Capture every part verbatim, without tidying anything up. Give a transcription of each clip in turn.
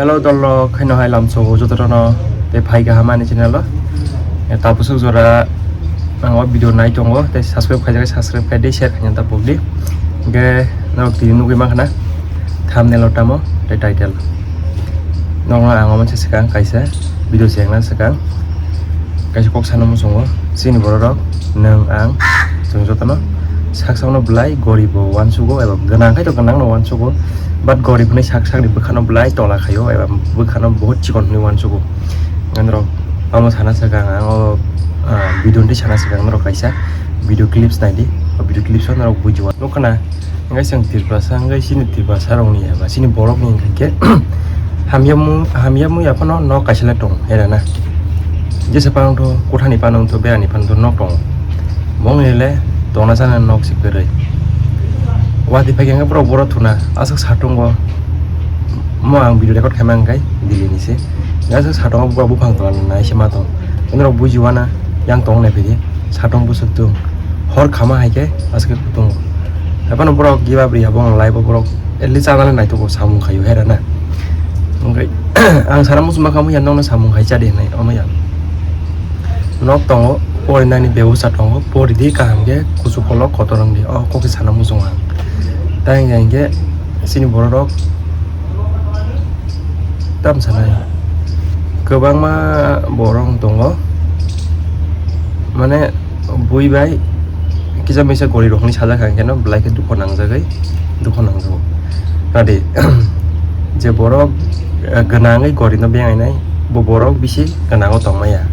Hello dol rok, khaino hai lamsogo jotono tei phai kaham ani channel o. E, tabuk swk jora ang o video nai tongo tei subscribe khaijak, subscribe khai di, share khaina ta pokdi. Hingke norok tini nugui mankha na thumbnail o tamo tei title. Norokno ang omo se swkang kaisa video chengna swkang kaisa kok sana muchungo, chini borok rok, nwng, ang, chwng jotono sak sakno belai gorib bo uansugo eba gwnang khai to gwnang no uansugo, but gorib hwnwi sak sakni bwkhano belai tola khaio eba bwkhano bahut chikon hwnwi uansugo. Norok omo sana swkang ang o, ah, video hwnwi sana swkang norok kaisa video clips naidi, o video clips o norok bujiwa nukha na. Hingke chwng Tiprasa, hingke chini Tiprasa rokni eba chini borokni hingke hamya mu-, hamya muya phano nok kaisa le tongo, era na. Jesa phano tho, kothani phano tho, berani phano tho nok tongo. Bongni le tongna chana nok se kwrwi. Watwi phai khe hingke borok boro thuna, aswk satungo. Mo ang video record khaima hingke Delhi ni se. Aswk satungo borok buphang tongna nai se ma tong. Norok bujiwa na, yang tong nai phai di. Satung bwswk tung. Hor khama hai khe aswk tung. Haphano borok give up ri abo ang live o borok at least chana le naitugwi samung khaio hera na. Hingke ang sana muchung ma khamu ya nokno samung khai cha di hinwi omo ya. Nok tongo, porinani bebosta tongo, pori di kaham khe kuchuk kolok kotor wng di. O kok se sana muchung ang. Tai hingke chini borok rok tam sanai. Kwbangma borok tongo. Mane bui bai kisa misa gori rokni sajak hingke no belai khe dukho nangjagwi, dukho nangjago. Nadi, je borok, eh, gwnangwi gori no bengai nai, bo borok bisi gwnango tongmaya,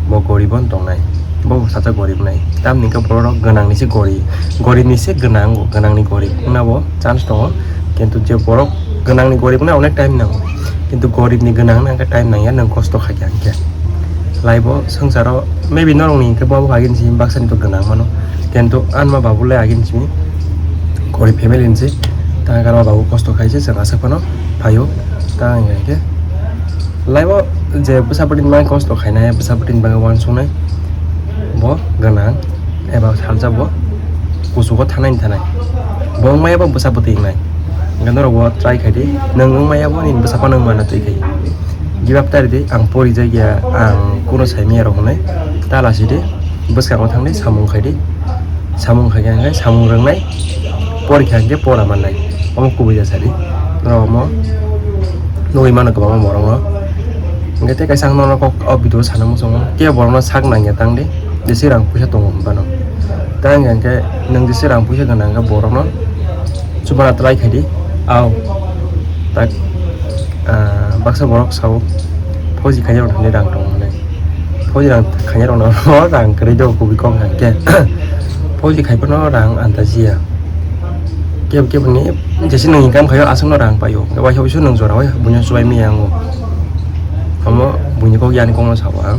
bo goribo tongnai, bo sajak gorib nai. Tamni hingke borok rok gwnangni se gori, goribni se gwnang, gwnangni gorib wngna bo chance tongo, kintu je borok gwnangni gorib wngna onek time nango, kintu goribni gwnang wngna hingke time nangya, nwng kosto khaikha hingke. Laibo swngcharo maybe norokni hingke bo agini simi baksani to gwnang mano, kintu anma babule agini simi gorib family ni se, ta anma babu kosto khaise chwng aswk phano phaio, ta hingke laibo je bwsa bwtwini bagwi kosto khainai, bwsa bwtwini bagwi uansuknai, bo gwnang eba salsa bo kuchugo thanai thanai. Bo wngmaya bo bwsa bwtwi wngnai. Hingke norok bo try khai di. Nwng wngmaya bo nini bwsa phano wngmano twi khai. Give up ta ri di, ang pori jak ya, ang kuno sai maya rok hwnwi ta lasi di. Bwskango thang di, samung khai di. Samung khai khe hingke samung rwngnai. Porikha hingke pora mannai. Omo kubui ya sadi. Norok omo nugui mano kwbangma borok no. Hingke tei kaisa ang nono kok o video sana muchungo. Kebo borok no sak nangya tang di. Jesi rang puisa tongo hinphano. Tei hingke nwng jesi rang puisa gwnang hingke borok no chubana try khai di. Au. Tak, ah, baksa borok sao. Phoji khaina rok thani rang tongo hinwi. Phoji rang khaina rok no rang kwrwi do kubui kok hingke. Phoji khai phano rang andajiya. Kebo kebo ni jesi nwng income khaio aswk no rang paio. Waisa waisa nwng jora o buino chubai maya ango. Omo buini kok yani kok no sabo ang.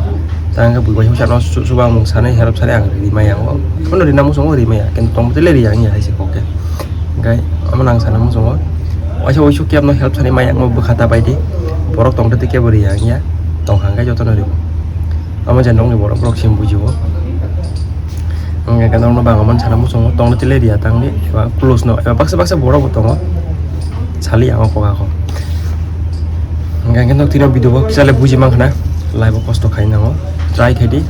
Ta hingke bui waisa waisa no chu-, chuba mung sanai help sanai ang ri maya ango. Phano rina muchungo ri maya. Kintu tongbo tele ri ang ya hai se kok khe. Hingke omo nang sana muchungo. Waisa waisa kebo no help sanai maya ango bwkha ta bai di. Borok tong tete kebo ri ang ya. Tong hang khe joto no ri. Omo je nokni borok, borok se bujibo. Hingke norokno bangma mani sana muchungo, tongna tile riya tangdi, eba close no, eba baksa baksa borok bo tongo. Sali ang o kok ako. Hingke hingke nok tino video bo kisa le buji mankha na, live o kosto khai nango, try khai di.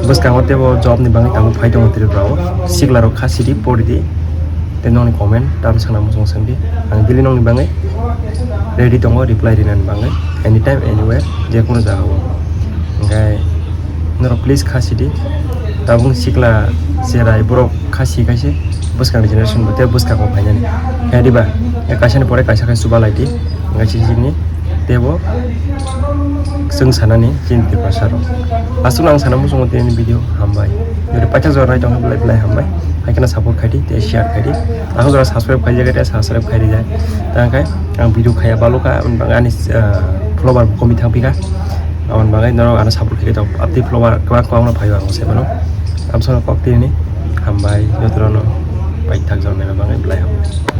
Bwskango tebo job ni bagwi tabuk phai tongo Tripura o, sikla rok kha sidi, pori di. Tei nokni comment tam sana muchung sandi. Ang daily nokni bagwi ready tongo reply rinani bagwi. Anytime, anywhere, je kono jaga o. Hingke norok please kha sidi. Tabuk sikla cherai borok kha si kaise bwskangni generation bo tei bwskango phainani. Khe diba? Kaisani pore kaisa khe chuba lai di. Hingke sisini tebo chwng sanani chini Tiprasa rok. Aswkno ang sana muchungo tini video hambai. Jodi paithak jora nai tongkha belai belai hambai. Hai kheno support khai di tei share khai di. Aswk jora subscribe khai jagate subscribe khai rijak. Tang khe ang video khaiya balukha, ani bagwi ani, ah, follower bo komi thang phikha. Aboni bagwi norok ano support khai tong. Abtwi follower kwbang kwbang no phaio ang se mano. Amsano kok tini hambai jotono paithak jora nai bagwi belai hambai.